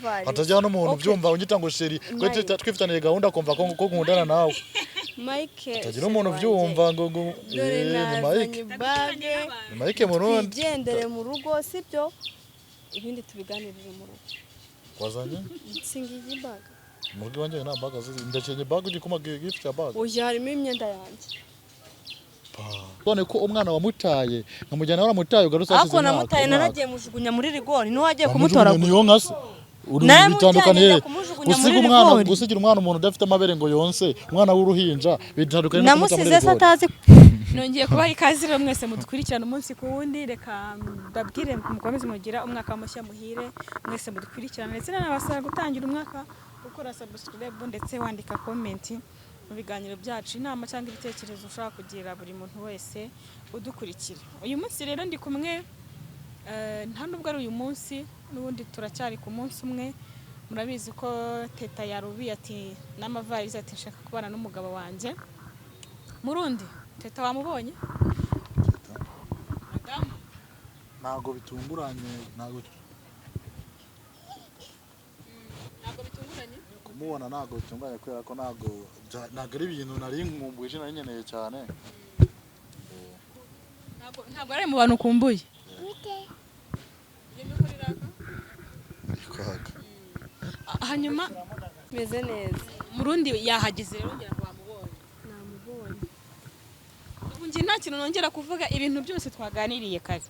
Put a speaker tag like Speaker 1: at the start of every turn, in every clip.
Speaker 1: Amavarisi.
Speaker 2: Hatajya n'umuntu
Speaker 1: Okay.
Speaker 2: ubyumva unyita ngo chéri, ko
Speaker 1: Mike.
Speaker 2: twifitaniye gahunda, akumva ko nkundana nawe.
Speaker 1: Mike,
Speaker 2: Hatagira
Speaker 1: chéri
Speaker 2: umuntu
Speaker 1: wanjye.
Speaker 2: ubyumva ngo
Speaker 1: Dore
Speaker 2: ni
Speaker 1: nazanye
Speaker 2: Mike.
Speaker 1: bag.
Speaker 2: Ni Mike Murundi.
Speaker 1: Twigendere mu rugo, sibyo? Ibindi tubiganirire mu rugo.
Speaker 2: Wazanye
Speaker 1: Singiye bag.
Speaker 2: Mu rugo iwanjye nta bag zizi. Ndakenye bag, ugiye kumpa gift ya bag?
Speaker 1: Oya, harimo imyenda yanjye.
Speaker 2: None ko umwana wamutaye nkamujyana, waramutaye ugarutse hashize
Speaker 1: Ariko
Speaker 2: imyaka,
Speaker 1: namutaye?
Speaker 2: umwaka.
Speaker 1: Naragiye mujugunya muri rigori, niwe wagiye
Speaker 2: Wamujugunya?
Speaker 1: kumutoragura.
Speaker 2: Niyo nka se uri
Speaker 1: Naramujyanye
Speaker 2: bitandukaniye?
Speaker 1: njya kumujugunya
Speaker 2: Gusiga
Speaker 1: muri
Speaker 2: umwana,
Speaker 1: rigori.
Speaker 2: gusigira umwana umuntu udafite amabere ngo yonse, umwana w'uruhinja, bitandukanye no kumuta muri
Speaker 1: Namusize se
Speaker 2: rigori?
Speaker 1: atazi?
Speaker 3: Nongeye kubaha ikaze rero mwese mudukurikirana umunsi ku wundi. Reka mbabwire mukomeze mugira umwaka mushya muhire mwese mudukurikirana, ndetse nanabasaba gutangira umwaka ukora subscribe ndetse wandika comment mu biganiro byacu, inama cyangwa ibitekerezo ushobora kugira buri muntu wese udukurikira. Uyu munsi rero ndi kumwe, nta nubwo ari uyu munsi, n'ubundi turacyari ku munsi umwe. Murabizi ko Teta yarubiye ati n'amavarize, ati nshaka kubana n'umugabo wanjye Murundi. Teta wamubonye? Madamu.
Speaker 2: Ntabwo bitunguranye, ntabwo.
Speaker 3: Ntabwo bitunguranye.
Speaker 2: Kumubona ntabwo bitunguranye, kubera ko ntabwo ari ibintu nari nkumbuye, nari nkeneye cyane.
Speaker 3: Ntabwo ari mu bantu ukumbuye.
Speaker 2: Kwaka.
Speaker 3: Hanyuma
Speaker 1: Meze neza.
Speaker 3: Murundi yahageze rero, ngira ngo wamubonye.
Speaker 1: Namubonye.
Speaker 3: Ubu njye nta kintu nongera kuvuga, ibintu byose twaganiriye kare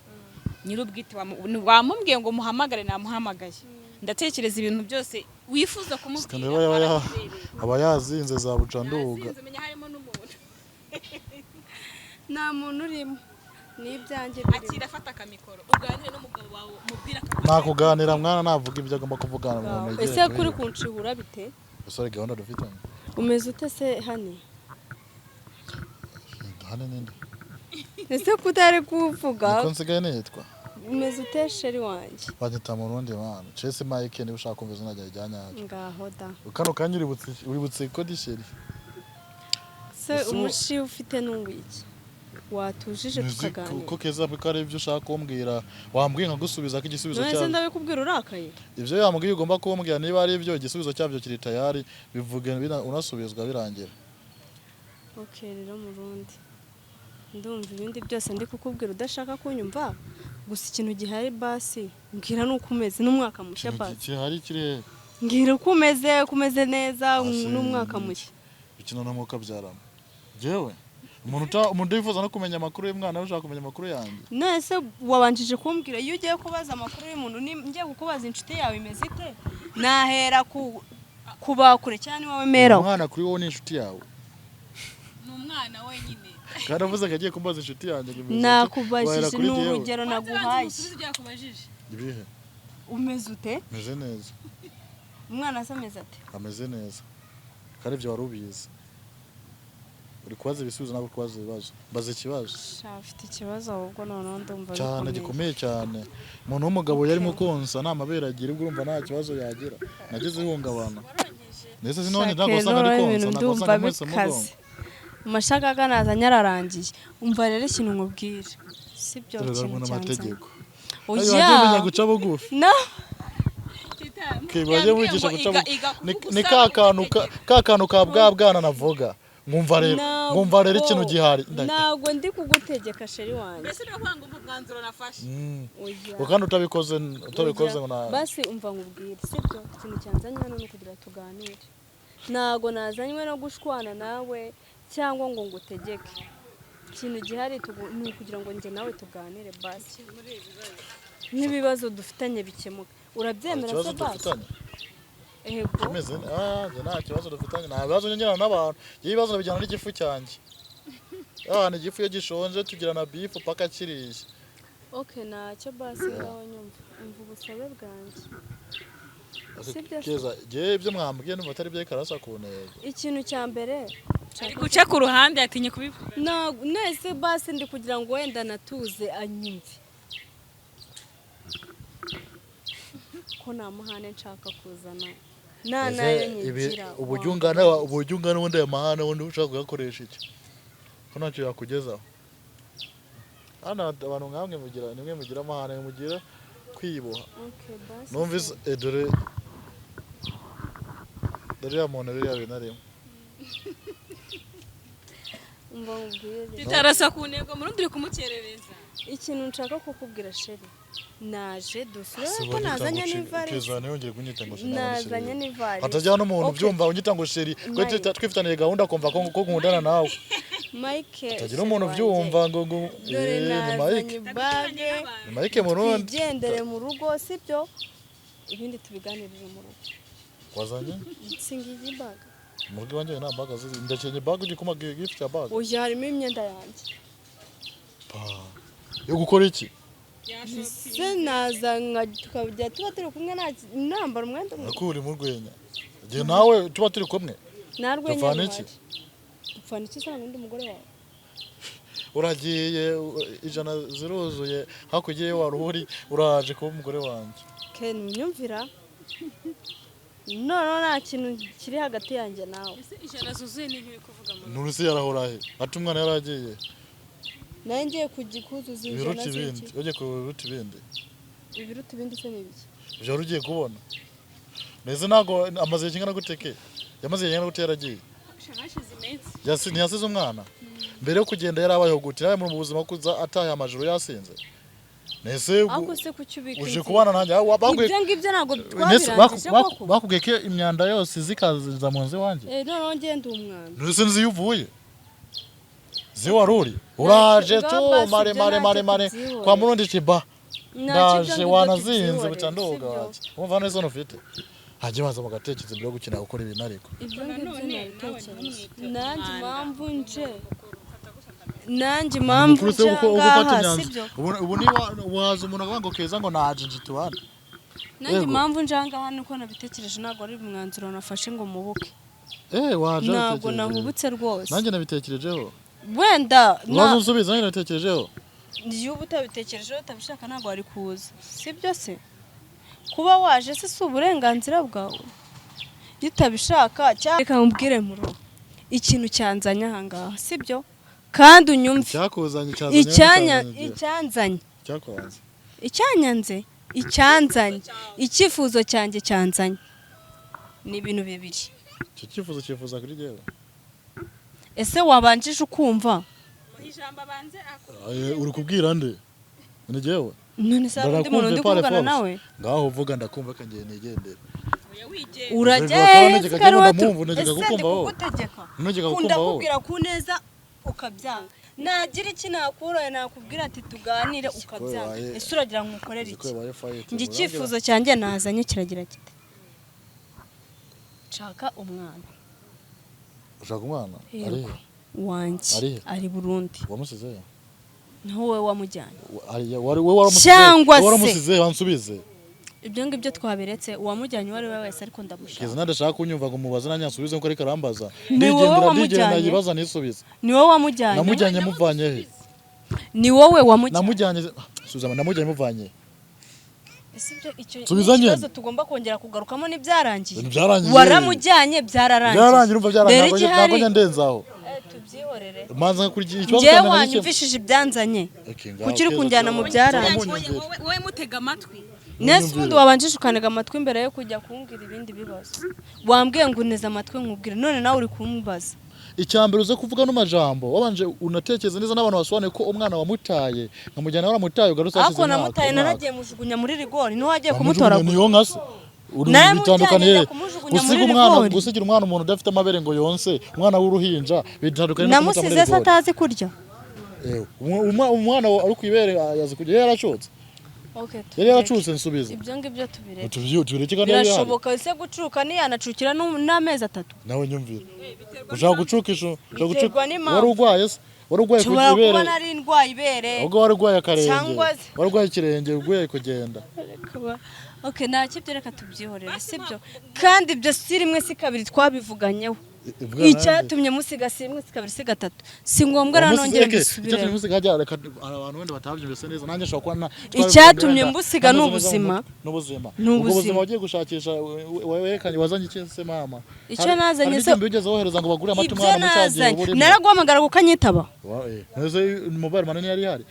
Speaker 3: nyir'ubwite wamubwiye ngo muhamagare, namuhamagaye. Ndatekereza ibintu byose wifuza kumubwira
Speaker 2: Sikandaba
Speaker 3: arabibereye.
Speaker 2: Aba yazinze za bucanduga.
Speaker 3: Yasinze, umenya harimo n'umuntu.
Speaker 1: Nta muntu urimo, ni ibyanjye birimo.
Speaker 3: Akira, afata akamikoro uganire n'umugabo wawe, umubwire
Speaker 2: Nta kuganira, mwana navuga ibyo agomba kuvugana mu muntu.
Speaker 1: Ese kuri kunshihura bite?
Speaker 2: Ese hari gahunda dufitanye?
Speaker 1: Umeze ute se hani?
Speaker 2: Hano ninde?
Speaker 1: Ese kutari kuvuga?
Speaker 2: Niko nsigaye nitwa.
Speaker 1: Umeze ute, chéri wanjye?
Speaker 2: Banyita Murundi mwana Chese Mike, niba ushaka kumva izina ryawe rya nyaryo.
Speaker 1: Ngaho da.
Speaker 2: Kano kanya uributse ko di chéri.
Speaker 1: Se umushi ufite n'uwiki watujije
Speaker 2: Nzi
Speaker 1: tukaganira?
Speaker 2: Ko keza ko ari ibyo ushaka kumbwira, wambwiye nkagusubiza ko igisubizo
Speaker 1: None se
Speaker 2: cyabyo.
Speaker 1: ndabikubwira urakaye?
Speaker 2: Ibyo yambwiye ugomba kumbwira, niba ari ibyo, igisubizo cyabyo kiri tayari, bivuge unasubizwa birangira.
Speaker 1: Ok rero Murundi, ndumva ibindi byose ndi kukubwira udashaka kunyumva. Gusa ikintu gihari, basi mbwira nuko umeze n'umwaka mushya.
Speaker 2: Ikintu
Speaker 1: Basi
Speaker 2: gihari kiri he?
Speaker 1: mbwira uko umeze, uko umeze neza
Speaker 2: Basi,
Speaker 1: n'umwaka mushya.
Speaker 2: Bikina no mwuka byarama. Jewe umuntu wifuza no kumenya amakuru y'umwana we, ushaka kumenya amakuru yanjye.
Speaker 1: None se wabanjije kumbwira? Iyo ugiye kubaza amakuru y'umuntu, ngiye kukubaza inshuti yawe imeze ite, nahera ku kuba kure cyane wowe meraho.
Speaker 2: Umwana kuri wowe ni inshuti yawe?
Speaker 3: Ni umwana wenyine.
Speaker 2: Kandi avuze ko agiye kumbaza inshuti yanjye ngo imeze ite,
Speaker 1: Nakubajije
Speaker 2: wahera kuri
Speaker 1: ni
Speaker 2: jyewe.
Speaker 1: urugero naguhaye.
Speaker 3: Musubize ibyo yakubajije.
Speaker 2: Ibihe?
Speaker 1: Umeze ute?
Speaker 2: Meze neza.
Speaker 1: Umwana se ameze ate?
Speaker 2: Ameze neza, kandi ibyo wari ubizi. Uri kubaza ibisubizo, ntabwo uri kubaza ibibazo. Mbaza ikibazo.
Speaker 1: Sha, ufite ikibazo ahubwo noneho ndumva
Speaker 2: Cyane.
Speaker 1: bikomeye.
Speaker 2: Gikomeye cyane. Umuntu w'umugabo yarimo konsa, nta mabere agira, ubwo urumva nta kibazo yagira. Nagize ihungabana ndetse sinone
Speaker 1: Shaka
Speaker 2: ntabwo wasanga ari
Speaker 1: rero
Speaker 2: konsa,
Speaker 1: ibintu
Speaker 2: ntabwo
Speaker 1: ndumva
Speaker 2: wasanga mwese
Speaker 1: bikaze.
Speaker 2: mugomba.
Speaker 1: Amashagaga nazanye ararangiye. Umva rero ikintu nkubwira, sibyo?
Speaker 2: Dore
Speaker 1: Ikintu
Speaker 2: harimo
Speaker 1: cyanzanye.
Speaker 2: n'amategeko. Ayo,
Speaker 1: Oya.
Speaker 2: wajya umenya guca bugufi.
Speaker 1: No.
Speaker 2: Okay, bajye bigisha guca bugufi. Ni ka kantu ka bwa bwana navuga. Nkumva rero ikintu gihari.
Speaker 1: Ntabwo ndi kugutegeka, chéri wanjye.
Speaker 3: Mbese niba kwanga umva umwanzuro nafashe?
Speaker 1: Oya.
Speaker 2: Ngo kandi utabikoze ngo na
Speaker 1: Basi umva nkubwire, sibyo? Ikintu cyanzanye hano ni ukugira tuganire. Ntabwo nazanywe no gushwana nawe cyangwa ngo ngutegeke. Ikintu gihari ni ukugira ngo njye nawe tuganire, basi n'ibibazo dufitanye bikemuke. Urabyemera
Speaker 2: Ikibazo
Speaker 1: se basi?
Speaker 2: dufitanye?
Speaker 1: Ego.
Speaker 2: Kimeze njye nta kibazo dufitanye, nta bibazo njyana n'abantu. Njye ibibazo bijyana n'igifu cyanjye. Abantu igifu iyo gishonje tugirana beef paka kiriye.
Speaker 1: Ok, ntacyo. Basi ngaho nyumva, umva ubusabe bwanjye, sibyo se?
Speaker 2: Keza, njye ibyo mwambwiye numva atari byo, karasa ku ntego.
Speaker 1: Ikintu cya mbere
Speaker 3: Ari guca ku ruhande, yatinye kubivuga.
Speaker 1: Nese basi ndi kugira ngo wenda natuze anyumve ko nta mahane nshaka kuzana, nta
Speaker 2: Ese
Speaker 1: nayo nyigira.
Speaker 2: Uburyo ungana ubundi aya mahane ubundi ushaka kuyakoresha iki, ko ntacyo yakugezaho? Hano abantu nkamwe mugira, nimwe mugira amahane, mugira kwiboha.
Speaker 1: Okay, basi.
Speaker 2: Numvise dore Dore muntu biriya bintu arimo.
Speaker 1: Umva nkubwire.
Speaker 3: Tutarasa ku ntego, Murundi uri kumukerereza.
Speaker 1: Ikintu nshaka kukubwira, chéri, naje dusure ko nazanye n'ivarisi.
Speaker 2: Keza, ntiyongere kunyita ngo chéri.
Speaker 1: Nazanye n'ivarisi.
Speaker 2: Hatajya n'umuntu
Speaker 1: Okay.
Speaker 2: ubyumva unyita ngo chéri, ko
Speaker 1: Mike.
Speaker 2: twifitaniye gahunda akumva ko nkundana nawe.
Speaker 1: Mike,
Speaker 2: Hatagira umuntu
Speaker 1: chéri
Speaker 2: ubyumva
Speaker 1: wanjye.
Speaker 2: ngo
Speaker 1: Dore
Speaker 2: eh, ni
Speaker 1: nazanye
Speaker 2: Mike.
Speaker 1: bag.
Speaker 2: Ni Mike Murundi.
Speaker 1: Twigendere mu rugo, sibyo? Ibindi tubiganirire mu rugo.
Speaker 2: Wazanye
Speaker 1: Singiye bag.
Speaker 2: Mu rugo iwanjye nta bag zizi. Ndakenye bag, ugiye kumpa gift ya bag?
Speaker 1: Oya, harimo imyenda yanjye.
Speaker 2: Pa. Yo gukora iki?
Speaker 1: Se naza nka tukajya tuba turi kumwe, nambara umwenda umwe.
Speaker 2: Nako uri mu rwenya. Igihe nawe tuba turi kumwe
Speaker 1: Nta rwenya
Speaker 2: Dupfana iki?
Speaker 1: ruhari. Dupfana iki se undi mugore wawe?
Speaker 2: Uragiye 100 ziruzuye hakurya iyo wari uri, uraje kuba umugore wanjye.
Speaker 1: Ken, unyumvira, noneho nta kintu kiri hagati yanjye nawe.
Speaker 3: Ese 100 zuzuye ni nk'iri kuvuga mu
Speaker 2: Nturusi yarahora he ati umwana yaragiye?
Speaker 1: Nawe ngiye kujya kuzuza 100
Speaker 2: Ibiruta ibindi.
Speaker 1: z'iki?
Speaker 2: Ugiye kubiruta ibindi.
Speaker 1: Ibiruta ibindi se ni ibiki?
Speaker 2: Ibyo wari ugiye kubona mbese ntabwo amaze igihe kingana gute ke? Yamaze igihe kingana gute yaragiye?
Speaker 3: Hashize iminsi.
Speaker 2: Ntiyasize umwana mbere yo kugenda? Yarabayeho gute? Yarabaye mu buzima bwo kuza ataha amajoro yasinze nese?
Speaker 1: Ariko se kuki ubika
Speaker 2: Uje
Speaker 1: inzira?
Speaker 2: kubana nanjye aho bakubwiye
Speaker 1: Ibyo ngibyo ntabwo
Speaker 2: Nese
Speaker 1: twabirangije koko.
Speaker 2: bakubwiye ko imyanda yose zikaza mu nzu iwanjye?
Speaker 1: Eh, noneho ngende umwanda.
Speaker 2: Nese nzi iyo uvuye, zi wari uri, uraje
Speaker 1: Ngaho
Speaker 2: tu
Speaker 1: basi
Speaker 2: mare
Speaker 1: ibyo
Speaker 2: mare mare
Speaker 1: ntacyo
Speaker 2: mare
Speaker 1: tubyihorere.
Speaker 2: kwa Murundi kiba.
Speaker 1: Ntacyo ibyo
Speaker 2: Ndaje
Speaker 1: ngibyo
Speaker 2: wanazinze
Speaker 1: tubyihorere,
Speaker 2: buca ndoga.
Speaker 1: sibyo?
Speaker 2: Waje wumva neza ufite hajye baza mugatekereza mbere yo gukina gukora ibintu ariko.
Speaker 1: Ibyo ngibyo
Speaker 3: Nanone nawe
Speaker 1: nabitekereje.
Speaker 3: ntumwite
Speaker 1: Nanjye
Speaker 3: umwanda.
Speaker 1: impamvu nje, nanjye impamvu
Speaker 2: Umukuru se
Speaker 1: nje
Speaker 2: uko ufata
Speaker 1: ngaha,
Speaker 2: imyanzuro
Speaker 1: sibyo?
Speaker 2: Ubu niba waza umuntu akavuga ngo Keza ngo naje nje tubane.
Speaker 1: Nanjye
Speaker 2: Yego.
Speaker 1: impamvu nje ngaha nuko nabitekereje, ntabwo ari umwanzuro nafashe ngo mubuke.
Speaker 2: Eh, waje
Speaker 1: Ntabwo
Speaker 2: wabitekereje.
Speaker 1: nahubutse rwose.
Speaker 2: Nanjye nabitekerejeho.
Speaker 1: Wenda
Speaker 2: Uraza unsubiza, nanjye nabitekerejeho.
Speaker 1: Iyo uba utabitekerejeho, utabishaka, ntabwo wari kuza, sibyo se? Kuba waje se si uburenganzira bwawe? Iyo utabishaka cyangwa, reka nkubwire muro, ikintu cyanzanye aha ngaha, sibyo? Kandi unyumve.
Speaker 2: Icyakuzanye cyazanye.
Speaker 1: Icyanya icyanzanye.
Speaker 2: Icyakwanze.
Speaker 1: Icyanyanze, icyanzanye, icyifuzo cyanjye cyanzanye ni ibintu bibiri.
Speaker 2: Icyo cyifuzo cyifuza kuri jyewe?
Speaker 1: Ese wabanjije ukumva?
Speaker 3: Ijambo abanze ako.
Speaker 2: Uri kubwira nde? Ni jyewe?
Speaker 1: None se hari undi muntu ndi
Speaker 2: Ndarakumva pare
Speaker 1: kuvugana
Speaker 2: force.
Speaker 1: nawe?
Speaker 2: Ngaho uvuga, ndakumva, kangiye nigendera.
Speaker 3: Oya, wigenga.
Speaker 1: Urajya
Speaker 2: Bakaba
Speaker 1: hehe?
Speaker 2: ntegeka
Speaker 1: Sikari
Speaker 2: ko
Speaker 1: wowe
Speaker 2: ndamwumva, ntegeka
Speaker 1: ese ndi
Speaker 2: kukumva wowe.
Speaker 1: kugutegeka?
Speaker 2: Ntegeka
Speaker 1: Kunda
Speaker 2: kukumva wowe.
Speaker 1: kubwira ku neza ukabyanga, nagira iki nakuraye, nakubwira ati tuganire ukabyanga. Ese uragira ngo ukorere
Speaker 2: Uzi ko
Speaker 1: iki?
Speaker 2: yabaye fight.
Speaker 1: Njye icyifuzo cyanjye nazanye kiragira kiti: nshaka umwana.
Speaker 2: Ushaka umwana?
Speaker 1: Yego.
Speaker 2: Ari he?
Speaker 1: Wanjye.
Speaker 2: Ari he?
Speaker 1: Ari Burundi.
Speaker 2: Wamusizeyo?
Speaker 1: Niho wowe wamujyanye.
Speaker 2: Wari wowe waramusizeyo?
Speaker 1: Cyangwa
Speaker 2: Wowe
Speaker 1: se-
Speaker 2: waramusizeyo? Wansubize.
Speaker 1: Ibyo ngibyo twabiretse, uwamujyanye uwo ari we wese, ariko ndamushaka.
Speaker 2: Keza, nadashaka kunyumva ngo mubaze nanjye ansubize nkuko ariko arambaza.
Speaker 1: Ni wowe
Speaker 2: Ndigendera, ndigendera.
Speaker 1: wamujyanye?
Speaker 2: Nayibaza nisubize.
Speaker 1: Ni wowe wamujyanye.
Speaker 2: Namujyanye muvanye he?
Speaker 1: Ni wowe wamujyanye.
Speaker 2: Namujyanye, subiza, namujyanye muvanye he?
Speaker 1: Ese ibyo icyo ni
Speaker 2: Subiza nyine.
Speaker 1: ikibazo tugomba kongera kugarukamo? N'ibyarangiye.
Speaker 2: Ibintu byarangiye.
Speaker 1: Waramujyanye, byararangiye.
Speaker 2: Byarangiye, urumva byarangiye.
Speaker 1: Rero
Speaker 2: Ntabwo
Speaker 1: igihari
Speaker 2: ntabwo njya ndenzaho.
Speaker 1: Tubyihorere.
Speaker 2: Manza nkakurikira ikibazo
Speaker 1: Njyewe
Speaker 2: cyanjye nkagikemura.
Speaker 1: wanyumvishije ibyanzanye?
Speaker 2: Okay, ngaho,
Speaker 1: Kuki uri
Speaker 2: Keza,
Speaker 1: kunjyana mu
Speaker 2: turaba-
Speaker 1: byarangiye?
Speaker 2: turamunyumvira.
Speaker 3: Wowe mutega amatwi.
Speaker 1: Nese ubundi wabanjije ukanega amatwi mbere yo kujya kumbwira ibindi bibazo? Wambwiye ngo uneze amatwi nkubwire, none nawe uri kumbaza.
Speaker 2: Icya mbere, uze kuvuga no majambo wabanje unatekereza neza n'abantu basobanuye ko umwana wamutaye nkamujyana, waramutaye ugarutse hashize
Speaker 1: Ariko
Speaker 2: imyaka,
Speaker 1: namutaye?
Speaker 2: umwaka.
Speaker 1: Naragiye mujugunya muri rigori, niwe wagiye
Speaker 2: Wamujugunya?
Speaker 1: kumutoragura.
Speaker 2: Niyo nka se uri
Speaker 1: Naramujyanye
Speaker 2: bitandukaniye?
Speaker 1: njya kumujugunya
Speaker 2: Gusiga
Speaker 1: muri
Speaker 2: umwana,
Speaker 1: rigori.
Speaker 2: gusigira umwana umuntu udafite amabere ngo yonse, umwana w'uruhinja, bitandukanye no kumuta muri
Speaker 1: Namusize se
Speaker 2: rigori.
Speaker 1: atazi kurya?
Speaker 2: Ewe, umwana ari ku ibere yazi kurya? Yari yaracutse.
Speaker 1: Okay,
Speaker 2: Yari
Speaker 1: tubireke.
Speaker 2: yaracutse, nsubiza.
Speaker 1: Ibyo ngibyo tubireke.
Speaker 2: Tubireke kandi yari ihari.
Speaker 1: Birashoboka se gucuka ntiyanacukira n'amezi 3?
Speaker 2: Nawe nyumvira, ushaka gucukisha, ushaka gucuka.
Speaker 1: Biterwa n'impamvu.
Speaker 2: Wari urwaye se? Wari urwaye ku
Speaker 1: Nshobora kuba
Speaker 2: ibere?
Speaker 1: nari ndwaye ibere.
Speaker 2: Ubwo wari urwaye akarenge?
Speaker 1: Cyangwa se-
Speaker 2: Wari urwaye ikirenge, urwaye kugenda?
Speaker 1: Okay, nta kibyo, reka tubyihorere, sibyo? Kandi ibyo si rimwe si kabiri twabivuganyeho.
Speaker 2: Ivuga nanjye.
Speaker 1: Icyatumye musiga si rimwe si kabiri si gatatu, si ngombwa rero nongere
Speaker 2: Icyatumye
Speaker 1: mbisubiremo.
Speaker 2: musiga hajya, reka hari abantu wenda batabyumvise neza, nanjye nshobora kuba
Speaker 1: Icyatumye
Speaker 2: wenda
Speaker 1: mbusiga ni
Speaker 2: ntameze neza mu
Speaker 1: ubuzima.
Speaker 2: mutwe. N'ubuzima.
Speaker 1: Ni
Speaker 2: Ubwo
Speaker 1: ubuzima.
Speaker 2: buzima wagiye gushakisha, werekanye wazanye iki se mama?
Speaker 1: Icyo nazanye
Speaker 2: Hari
Speaker 1: se-
Speaker 2: n'igihembo wigeze wohereza ngo bagure amata
Speaker 1: Ibyo
Speaker 2: umwana mu cya gihe
Speaker 1: nazanye,
Speaker 2: uba urimo?
Speaker 1: naraguhamagara ukanyitaba.
Speaker 2: Nese mobile money yari ihari?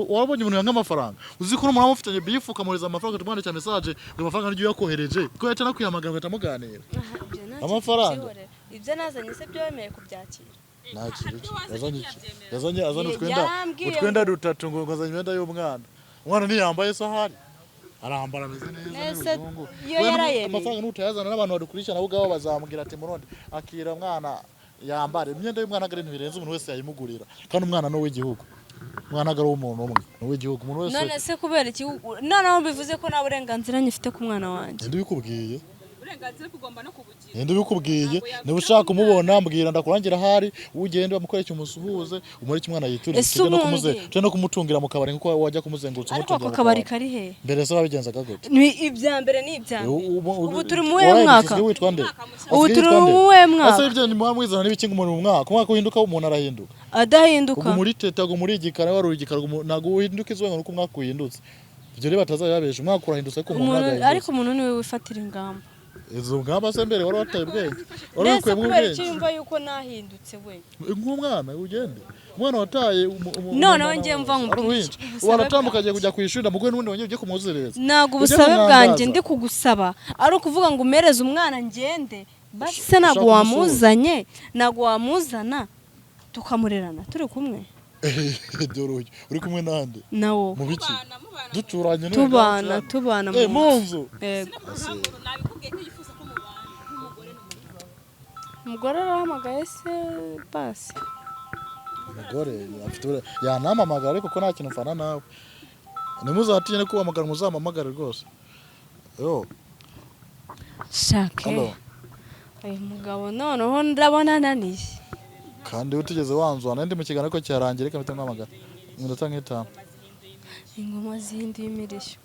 Speaker 2: Wabonye umuntu yanga amafaranga? Uzi ko umuntu mufitanye beef ukamwohereza amafaranga, tumwandikira message ngo amafaranga niryo yakohereje, ko yahita anakwihamagara ugahita muganira.
Speaker 1: Ibyo nta
Speaker 2: Amafaranga?
Speaker 1: Ibyo nazanye se byo wemeye kubyakira?
Speaker 2: Nta kintu yazanye, yazanye azana utwenda,
Speaker 1: Yarambwiye
Speaker 2: utwenda dutatu, ngo azanye imyenda y'umwana. Umwana ntiyambaye isahani, arambara ameze neza.
Speaker 1: Nese
Speaker 2: n'uruzungu.
Speaker 1: iyo
Speaker 2: We
Speaker 1: yarayemeye.
Speaker 2: Amafaranga nutayazana n'abantu badukurikirana nabo ubwabo bazamubwira ati: "Murundi akira umwana yambare imyenda y'umwana." Ari ibintu birenze, umuntu wese yayimugurira, kandi umwana ni uw'igihugu. Umwana ntabwo ari uw'umuntu umwe, ni uw'igihugu, umuntu wese.
Speaker 1: None se kubera iki noneho bivuze ko nta burenganzira nyifite ku mwana wanjye?
Speaker 2: Ninde ubikubwiye?
Speaker 3: Uburenganzira bugomba no kubugira.
Speaker 2: Ninde ubikubwiye? Niba ushaka kumubona, mbwira, ndakurangira ahari, ugende bamukoreke, umusuhuze, umureke umwana yiturize.
Speaker 1: Ese
Speaker 2: Tujye no
Speaker 1: ubundi-
Speaker 2: tujye no kumutungira mu kabari nkuko wajya kumuzengurutsa
Speaker 1: Ariko
Speaker 2: umutungira
Speaker 1: ako
Speaker 2: mu
Speaker 1: kabari
Speaker 2: kabari.
Speaker 1: kari he?
Speaker 2: Mbere se babigenzaga gute?
Speaker 1: Ni ibya mbere, ni ibya mbere. Ubu turi mu wuhe
Speaker 2: Waraye
Speaker 1: mwaka?
Speaker 2: usigaye witwa nde?
Speaker 1: Ubu
Speaker 2: Usigaye
Speaker 1: turi
Speaker 2: witwa nde?
Speaker 1: mu wuhe mwaka?
Speaker 2: Ese ibyo ni muba mwizana n'ibiki ngo umuntu mu mwaka, umwaka uhinduka, umuntu arahinduka?
Speaker 1: Adahinduka.
Speaker 2: Ubwo muri teta, ubwo muri igikara, wari igikara, ntabwo uhinduka izuba ngo nuko umwaka uhindutse. Ibyo rero batazabibabesha, umwaka urahindutse ariko umuntu
Speaker 1: Umuntu
Speaker 2: ntabwo
Speaker 1: ariko
Speaker 2: ahindutse.
Speaker 1: umuntu niwe wifatira ingamba.
Speaker 2: Izo ngamba se mbere wari wataye ubwenge, wari
Speaker 1: Nese
Speaker 2: wikuyemo
Speaker 1: kubera
Speaker 2: ubwenge?
Speaker 1: iki yumva yuko nahindutse we?
Speaker 2: Nk'umwana ugende, umwana wataye
Speaker 1: Noneho
Speaker 2: umwana
Speaker 1: njye mva
Speaker 2: ari
Speaker 1: nkubwire
Speaker 2: uruhinja.
Speaker 1: iki, ubusabe
Speaker 2: Waratambuka agiye kujya ku ishuri, ndamugwe n'ubundi wongeye ujye kumuzerereza.
Speaker 1: Ntabwo
Speaker 2: Ujye
Speaker 1: ubusabe bwanjye
Speaker 2: kumwangaza.
Speaker 1: ndi kugusaba ari ukuvuga ngo umereze umwana ngende. Basi se ntabwo
Speaker 2: Ushaka
Speaker 1: wamuzanye, ntabwo wamuzana tukamurerana turi kumwe?
Speaker 2: Dore uyu uri kumwe nande?
Speaker 1: Nawo.
Speaker 2: Mu biki?
Speaker 3: Mubana, mubana.
Speaker 2: Duturanye n'uyu?
Speaker 1: Tubana,
Speaker 2: ngaho
Speaker 1: tubana
Speaker 2: Eh,
Speaker 1: mu
Speaker 2: mu
Speaker 1: nzu.
Speaker 2: nzu?
Speaker 1: Yego.
Speaker 3: Nabikubwiye ko yifuza ko mubana nk'umugore n'umugabo.
Speaker 1: Umugore arahamagaye se basi?
Speaker 2: Umugore afite yanampamagara, ariko ko nta kintu mfana nawe, ntimuzatinye no kubahamagara, muzampamagare rwose yo.
Speaker 1: Shake.
Speaker 2: Hello.
Speaker 1: Uyu mugabo noneho ndabona ananiye.
Speaker 2: Kandi utigeze wanzura nandi mu kiganiro, ariko cyarangiye, reka mpite mpamagara iminota nk'itanu.
Speaker 1: Ingoma zihinduye imirishyo.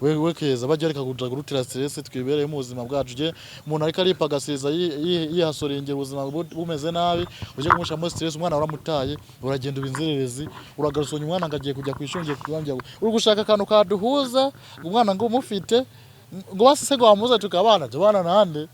Speaker 2: We we keza, bajya reka kuja gurutira stress, twibereye mu buzima bwacu. Je umuntu ariko aripagasiza, yihasorengera ubuzima bumeze nabi, uje kumushamo stress. Umwana waramutaye, uragenda uba inzererezi, uragarusanya umwana ngo agiye kujya ku ishuri, ngiye kurangira uri gushaka akantu kaduhuza, umwana ngo umufite, ngo basi se ngo wamuza tukabana, tubana nande,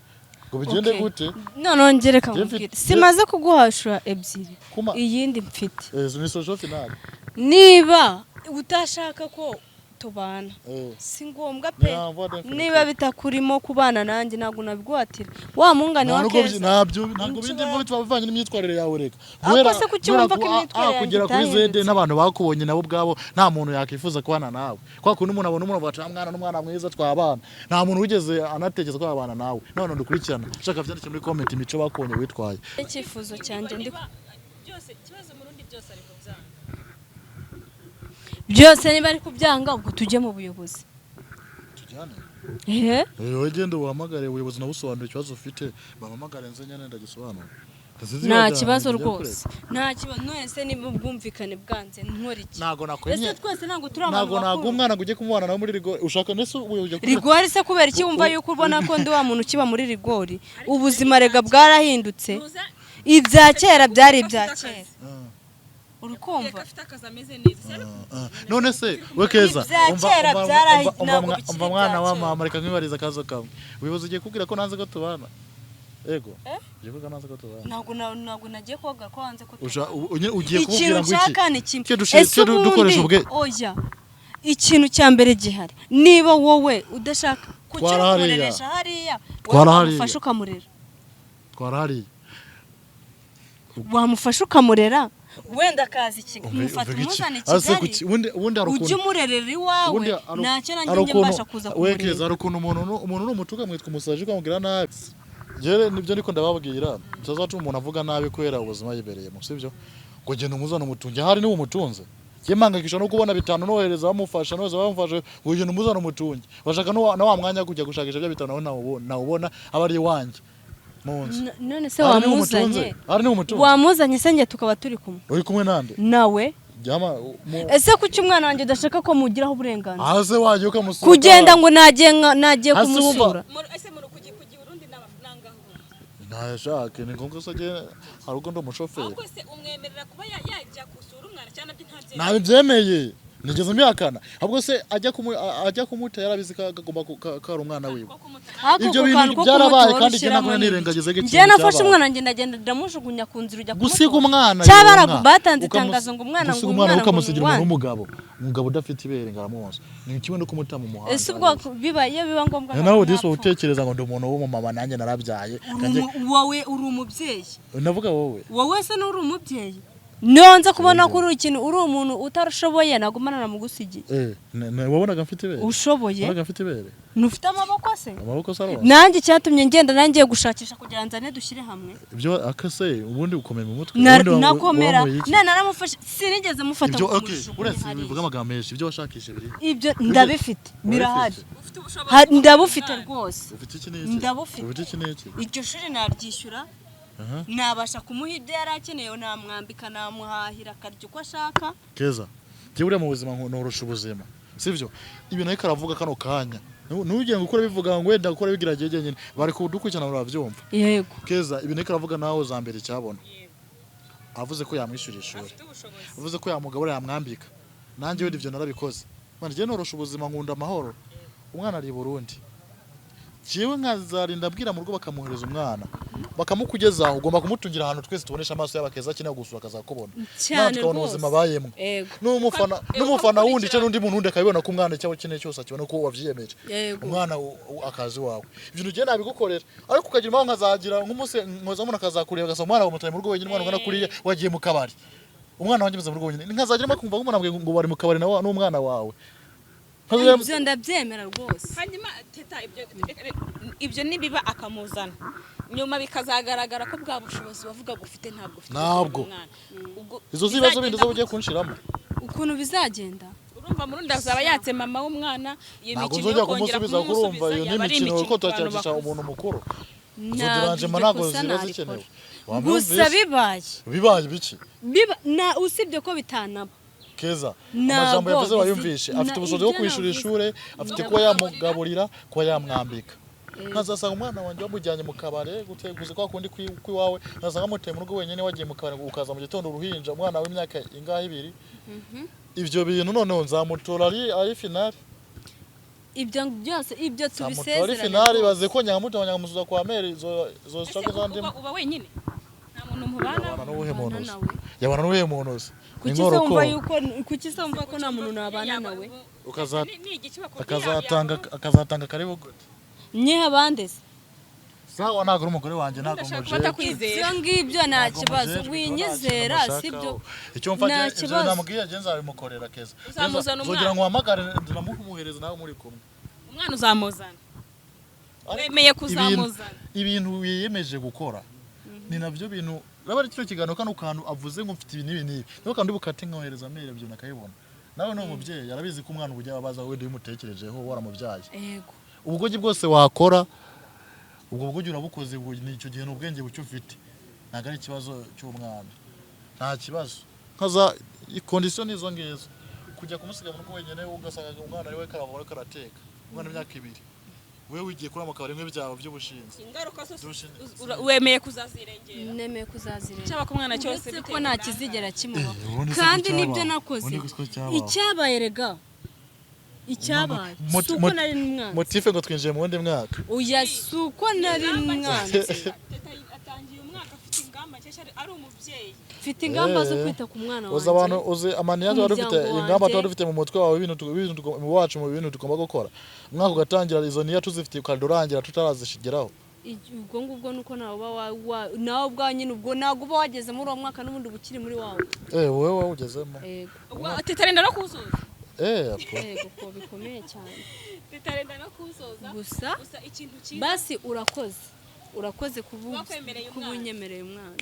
Speaker 2: ngo bigende
Speaker 1: Okay.
Speaker 2: gute?
Speaker 1: Noneho njye reka
Speaker 2: Njye
Speaker 1: nkubwire, simaze kuguhashura ebyiri,
Speaker 2: Kuma
Speaker 1: iyindi mfite.
Speaker 2: Eh, ni solution finale.
Speaker 1: Niba utashaka ko tubana, si ngombwa pe.
Speaker 2: Nyamva definitely.
Speaker 1: Niba bitakurimo kubana nanjye, ntabwo nabiguhatira wa mungani wa
Speaker 2: Ntabwo
Speaker 1: Keza.
Speaker 2: Ntabyo, ntabwo bindi biba bivanye n'imyitwarire yawe, reka.
Speaker 1: Ariko se kuki
Speaker 2: Guhera
Speaker 1: wumva ko
Speaker 2: ku A
Speaker 1: imyitwarire yanjye
Speaker 2: kugera kuri Z,
Speaker 1: itahindutse?
Speaker 2: n'abantu bakubonye nabo ubwabo, nta muntu yakwifuza kubana nawe. Kwa kundi umuntu abona umuntu avuga ati: "Ah, mwana n'umwana mwiza twabana." Nta muntu wigeze anatekereza ko yabana nawe. None dukurikirana, shaka vyandike muri comment imico bakubonye witwaye.
Speaker 1: Icyifuzo cyanjye ndi
Speaker 3: Niba byose ikibazo mu rundi, byose ari kubyanga.
Speaker 1: Byose niba ari kubyanga, ubwo tujye mu buyobozi.
Speaker 2: Tujyane.
Speaker 1: Ehe.
Speaker 2: Wowe genda uhamagare ubuyobozi, nabusobanura ikibazo ufite, bampamagare nze nyine ndagisobanura. Sinzi
Speaker 1: Nta
Speaker 2: niba
Speaker 1: kibazo
Speaker 2: byajya
Speaker 1: rwose, nta kibazo. None se niba ubwumvikane bwanze, nkora iki?
Speaker 2: Ntago nakwemye.
Speaker 1: Ese twese ntabwo turi abantu
Speaker 2: Ntago ntabwo
Speaker 1: bakuru?
Speaker 2: umwana ngo ujye kumubana nawe muri rigori ushaka, ndetse ubuyobozi ujya
Speaker 1: Rigori se kubera iki wumva yuko ubona ko ndi wa muntu ukiba muri rigori? Ubuzima rega bwarahindutse.
Speaker 3: Tuza.
Speaker 1: Ibya kera byari ibya kera.
Speaker 2: Ah.
Speaker 1: Uri kumva?
Speaker 3: Reka afite akazi ameze neza. Se ariko
Speaker 2: None se we Keza,
Speaker 1: Ibya kera ntabwo bikiri
Speaker 2: umva mwana
Speaker 1: ibya
Speaker 2: wa
Speaker 1: kera.
Speaker 2: mama, reka nkwibariza akazo kamwe. Ubuyobozi ugiye kubwira ko nanze ko tubana? Yego.
Speaker 1: Eh?
Speaker 2: Ugiye kuvuga nanze ko tubana?
Speaker 1: Ntabwo nagiye kuvuga ko wanze ko
Speaker 2: Usha
Speaker 1: tubana.
Speaker 2: ugiye
Speaker 1: Ikintu
Speaker 2: kubwira ngo iki?
Speaker 1: nshaka ni kimwe.
Speaker 2: Cyo
Speaker 1: Ese
Speaker 2: cyo dukoresha
Speaker 1: ubundi
Speaker 2: ubwe
Speaker 1: oya, ikintu cya mbere gihari, niba wowe udashaka kuki uri
Speaker 2: Twara hariya.
Speaker 1: kumureresha hariya, wowe
Speaker 2: Twara hariya.
Speaker 1: wamufasha ukamurera.
Speaker 2: Twarahariye.
Speaker 1: Wamufasha ukamurera, wenda akaza i Kigali, mufata
Speaker 2: Uvuga iki?
Speaker 1: umuzana i
Speaker 2: Ase
Speaker 1: Kigali,
Speaker 2: kuki? Ubundi hari
Speaker 1: ujye
Speaker 2: ukuntu
Speaker 1: umurerera iwawe.
Speaker 2: Ubundi
Speaker 1: Ntacyo nanjye
Speaker 2: hari
Speaker 1: njye
Speaker 2: ukuntu
Speaker 1: mbasha kuza
Speaker 2: we Keza,
Speaker 1: kumureba.
Speaker 2: hari ukuntu umuntu ni umutuka, mwitwa umusaji, ukamubwira nabi. Njyewe nibyo ndiko ndababwira, tutazatuma umuntu avuga nabi kubera ubuzima yibereyemo, sibyo? Ngo genda umuzane umutunge, ahari niwe umutunze. Njye mpangayikishwa no kubona bitanu nohereza bamufasha, nohereza bamufasha, ngo genda umuzane umutunge. Bashaka na wa mwanya wo kujya gushakisha bya bitanu nawe nawubona, aba ari iwanjye mu nzu.
Speaker 1: None se
Speaker 2: Ahari niwe umutunze?
Speaker 1: wamuzanye?
Speaker 2: Ahari niwe umutunze?
Speaker 1: Wamuzanye se njye tukaba turi kumwe?
Speaker 2: Uri kumwe nande?
Speaker 1: Nawe.
Speaker 2: Jama
Speaker 1: Ese kuki umwana wanjye udashaka ko mugiraho uburenganzira?
Speaker 2: Hase wajya ukamusura.
Speaker 1: Kugenda ngo nagiye nagiye
Speaker 2: Hasi wumva-
Speaker 1: kumusura.
Speaker 3: Ese muri kujya i Burundi ni amafaranga aho?
Speaker 2: Ntashake, ni ngombwa se agende? Hari ubwo ndi umushoferi.
Speaker 3: Ahubwo se umwemerera kuba yajya gusura umwana cyangwa nabyo ntabyemera?
Speaker 2: Ntabibyemeye. Nigeze mbihakana? Ahubwo se ajya kumuta yarabizi ko agomba ko ari umwana wiwe.
Speaker 1: Ariko
Speaker 2: Ibyo
Speaker 1: ako
Speaker 2: bintu
Speaker 1: kantu ko
Speaker 2: byarabaye,
Speaker 1: kumutora
Speaker 2: kandi njye
Speaker 1: ushyiramo
Speaker 2: ntabwo
Speaker 1: ni
Speaker 2: nirengagiza
Speaker 1: ibiki?
Speaker 2: ikintu
Speaker 1: Njye nafashe
Speaker 2: cyabaye.
Speaker 1: umwana ngenda ngenda ndamujugunya ku nzira, ujya
Speaker 2: Gusiga
Speaker 1: kumutora.
Speaker 2: umwana
Speaker 1: Cyangwa
Speaker 2: yonka,
Speaker 1: batanze itangazo ngo umwana
Speaker 2: gusiga
Speaker 1: ngo
Speaker 2: umwana
Speaker 1: umwana ngo
Speaker 2: ukamusigira umuntu
Speaker 1: umwana.
Speaker 2: w'umugabo, umugabo udafite ibere ngo aramwonsa, ni kimwe no kumuta mu muhanda.
Speaker 1: Ese ubwo biba iyo biba ngombwa
Speaker 2: Nawe disi
Speaker 1: nkapfa?
Speaker 2: utekereza ngo ndi umuntu w'umumama, nanjye narabyaye.
Speaker 1: Wowe uri umubyeyi.
Speaker 2: Navuga wowe.
Speaker 1: Wowe se n'uri umubyeyi, nonze kubona ko uri ikintu, uri umuntu utarashoboye, nagumana namugusigiye.
Speaker 2: Wabonaga mfite ibere?
Speaker 1: Ushoboye.
Speaker 2: Wabonaga mfite ibere?
Speaker 1: Ntufite amaboko se?
Speaker 2: Amaboko se aronsa?
Speaker 1: Nanjye icyatumye ngenda, nangiye gushakisha kugira ngo nzane dushyire hamwe.
Speaker 2: Ibyo akase ubundi ukomeye mu mutwe. Ubundi
Speaker 1: Nakomera.
Speaker 2: wanyweye iki?
Speaker 1: Naramufashe, sinigeze mufata
Speaker 2: Ibyo
Speaker 1: ngo
Speaker 2: okay,
Speaker 1: mujugunye
Speaker 2: uretse
Speaker 1: hariya.
Speaker 2: bivuga amagambo menshi, ibyo washakishe biri
Speaker 1: Ibyo ndabifite, birahari.
Speaker 3: Ufite ubushobozi
Speaker 1: Ndabufite rwose.
Speaker 2: Ufite iki n'iki?
Speaker 1: Ndabufite.
Speaker 2: Ufite iki n'iki?
Speaker 1: Iryo shuri naryishyura, nabasha kumuha ibyo yari akeneye, namwambika, namuhahira, akarya uko ashaka.
Speaker 2: Keza, njye buriya mu buzima norosha ubuzima, sibyo? Ibintu ariko aravuga kano kanya, ntugire ngo ukore bivuga ngo wenda gukora bigira gihe nyine bari kudukurikirana barabyumva.
Speaker 1: Yego.
Speaker 2: Keza, ibintu ariko aravuga nawe za mbere icyabona, avuze ko yamwishyura ishuri,
Speaker 3: Afite ubushobozi.
Speaker 2: avuze ko yamugabura, yamwambika, nanjye wenda ibyo narabikoze. Mwana, njye norosha ubuzima, nkunda amahoro. Umwana ari i Burundi, jewe nkazarinda abwira mu rugo bakamuhereza umwana bakamukugezaho, ugomba kumutungira ahantu twese tubonesha amaso yabo. Keza akeneye gusura akazakubona.
Speaker 1: Cyane.
Speaker 2: Natwe tukabona
Speaker 1: Rwose.
Speaker 2: ubuzima abayemo.
Speaker 1: Yego.
Speaker 2: N'umufana n'umufana wundi cyangwa n'undi muntu wundi akabibona ko umwana icyo akeneye cyose akibona, ko wabyiyemeje.
Speaker 1: Yego.
Speaker 2: Umwana akazi wawe, ibintu ugiye nabigukorera, ariko ukagira impamvu nkazagira nk'umunsi nkoza umuntu akazakureba agasaba umwana wamutaye mu rugo wenyine, umwana ungana kuriya wagiye mu kabari, umwana wanjye ameze mu rugo wenyine, nkazagira kumva nk'umuntu ambwiye ngo bari mu kabari nawe n'umwana wawe.
Speaker 1: Ibyo ndabyemera rwose.
Speaker 3: Hanyuma Teta, ibyo nibiba akamuzana nyuma bikazagaragara ko bwa bushobozi wavuga ufite ntabwo ufite
Speaker 2: Ntabwo.
Speaker 3: umwana. Ubwo
Speaker 2: Izo zibazo bindi
Speaker 3: bizagenda
Speaker 2: zo ugiye
Speaker 3: gute?
Speaker 2: kunshiramo.
Speaker 1: Ukuntu bizagenda?
Speaker 3: Urumva murundi azaba yatse mama w'umwana iyo
Speaker 2: Ntabwo
Speaker 3: mikino yo
Speaker 2: nzongera
Speaker 3: kongera
Speaker 2: kumusubiza, kurumva
Speaker 3: kumusubiza
Speaker 2: iyo ni
Speaker 3: yaba ari
Speaker 2: imikino
Speaker 3: imikino
Speaker 2: kuko
Speaker 3: ku bantu
Speaker 2: turacyakisha
Speaker 3: bakuze.
Speaker 2: umuntu mukuru, izo
Speaker 1: Ntabwo
Speaker 2: derangement
Speaker 1: iryo
Speaker 2: ntabwo
Speaker 1: kosa
Speaker 2: ziba
Speaker 1: narikora.
Speaker 2: zikenewe.
Speaker 1: Gusa
Speaker 2: Wamwumvise?
Speaker 1: bibaye
Speaker 2: Bibaye biki?
Speaker 1: Biba na usibye ko bitanaba.
Speaker 2: Keza,
Speaker 1: Ntabwo
Speaker 2: amajambo yavuze wayumvishe? Afite ubushobozi bwo
Speaker 1: ibyo
Speaker 2: kwishyura
Speaker 1: navuze.
Speaker 2: ishuri, afite kuba yamugaburira, kuba yamwambika. Nkazasanga umwana wanjye wamujyanye mu kabare guteguza kwa kundi kw'iwawe, nkazasanga amuteye mu rugo wenyine, wagiye mu kabare ukaza mu gitondo, uruhinja, umwana w'imyaka ingahe, 2. Ibyo bintu noneho nzamutora ari finale.
Speaker 1: Ibyo byose ibyo
Speaker 2: Nzamutora ari
Speaker 1: tubisezerane
Speaker 2: finale
Speaker 1: rwose.
Speaker 2: Baze ko nyamutora nyamusuza kwa meri izo
Speaker 3: Ese
Speaker 2: struggle zandimo.
Speaker 3: uba wenyine, nta muntu mubana?
Speaker 2: Yabana n'uwuhe muntu
Speaker 1: Ubana
Speaker 2: se?
Speaker 1: nawe.
Speaker 2: Yabana n'uwuhe muntu se? Ni
Speaker 1: Kuki se wumva
Speaker 2: inkorokoro.
Speaker 1: yuko, kuki se wumva ko nta muntu nabana nawe?
Speaker 3: Ni igiki bakubwira?
Speaker 2: Akazatanga karibu gute?
Speaker 1: Nyiha abandi se?
Speaker 2: Sawa, ntabwo uri umugore wanjye, ntabwo
Speaker 3: Ndashaka
Speaker 2: mujejwe.
Speaker 3: batakwizera.
Speaker 1: Ibyo ngibyo nta
Speaker 2: Ntabwo
Speaker 1: kibazo.
Speaker 2: mujejwe,
Speaker 1: Winyizera,
Speaker 2: nta kintu
Speaker 1: sibyo?
Speaker 2: mushakaho. Icyo mfa
Speaker 1: Nta
Speaker 2: ibyo
Speaker 1: kibazo.
Speaker 2: namubwiye njye nzabimukorera, Keza.
Speaker 3: Uzamuzana umwana.
Speaker 2: Nzongera nkuhamagare ndanamuhereza nawe muri kumwe.
Speaker 3: Umwana uzamuzana?
Speaker 2: Ariko
Speaker 3: Wemeye kuzamuzana?
Speaker 2: Ibintu wiyemeje gukora ni nabyo bintu uraba ari kino kiganiro, kano kantu avuze ngo mfite ibi n'ibi n'ibi, niba kandi bukate nkohereza mail ibyo nakayibona. Nawe ni umubyeyi, arabizi ko umwana ubujya abaza wenda iyo umutekerejeho waramubyaye.
Speaker 1: Yego.
Speaker 2: Ubugoryi bwose wakora, ubwo bugoryi urabukoze, ni icyo gihe ni ubwenge buke ufite, ntabwo ari ikibazo cy'umwana. Nta kibazo nkaza condition ni izo ngizo, kujya kumusiga mu rugo wenyine ugasanga umwana ari we karavura karateka, umwana w'imyaka 2, wewe wigiye kuri akabari bimwe byawe by'ubushinzi.
Speaker 3: Ingaruka zose
Speaker 2: By'ubushinzi.
Speaker 3: Wemeye kuzazirengera?
Speaker 1: Nemeye kuzazirengera.
Speaker 3: Cyaba ku mwana cyose
Speaker 1: Uretse ko
Speaker 3: bitewe
Speaker 1: nta
Speaker 3: n'uburangare.
Speaker 1: kizigera kimubaho.
Speaker 2: Ubundi se
Speaker 1: Kandi
Speaker 2: ko
Speaker 1: nibyo
Speaker 2: cyabaho?
Speaker 1: nakoze.
Speaker 2: Ubundi ko cyabaho?
Speaker 1: Icyabaye rega, icyabaye si uko nari umwana.
Speaker 2: Motife ngo twinjiye mu wundi mwaka.
Speaker 1: Oya, si uko nari umwana.
Speaker 3: Teta atangiye umwaka afite ingamba nshyashya, ari umubyeyi.
Speaker 1: Mfite ingamba zo
Speaker 2: Eh.
Speaker 1: kwita ku mwana
Speaker 2: Uzi abantu
Speaker 1: wanjye,
Speaker 2: uzi amaniya wari ufite
Speaker 1: umuryango
Speaker 2: ingamba
Speaker 1: wanjye.
Speaker 2: tuba dufite mu mutwe wawe, ibintu wacu mu bintu tugomba gukora, umwaka ugatangira izo niya tuzifite ukanda urangira tutarazishigeraho.
Speaker 1: Ubwo ngubwo nuko nawe uba nawe ubwawe nyine ubwo ntabwo uba wageze muri uwo mwaka, n'ubundi uba ukiri muri wawe.
Speaker 2: Eh, wowe wawugezemo.
Speaker 1: Yego.
Speaker 3: Ubwo Teta arenda no kuwusoza.
Speaker 2: Eh, apo.
Speaker 1: Yego, ko bikomeye cyane.
Speaker 3: Teta arenda no kuwusoza.
Speaker 1: Gusa
Speaker 3: Gusa ikintu cyiza
Speaker 1: basi urakoze, urakoze kuba
Speaker 3: Wakwemereye
Speaker 1: kuba
Speaker 3: umwana.
Speaker 1: unyemereye umwana,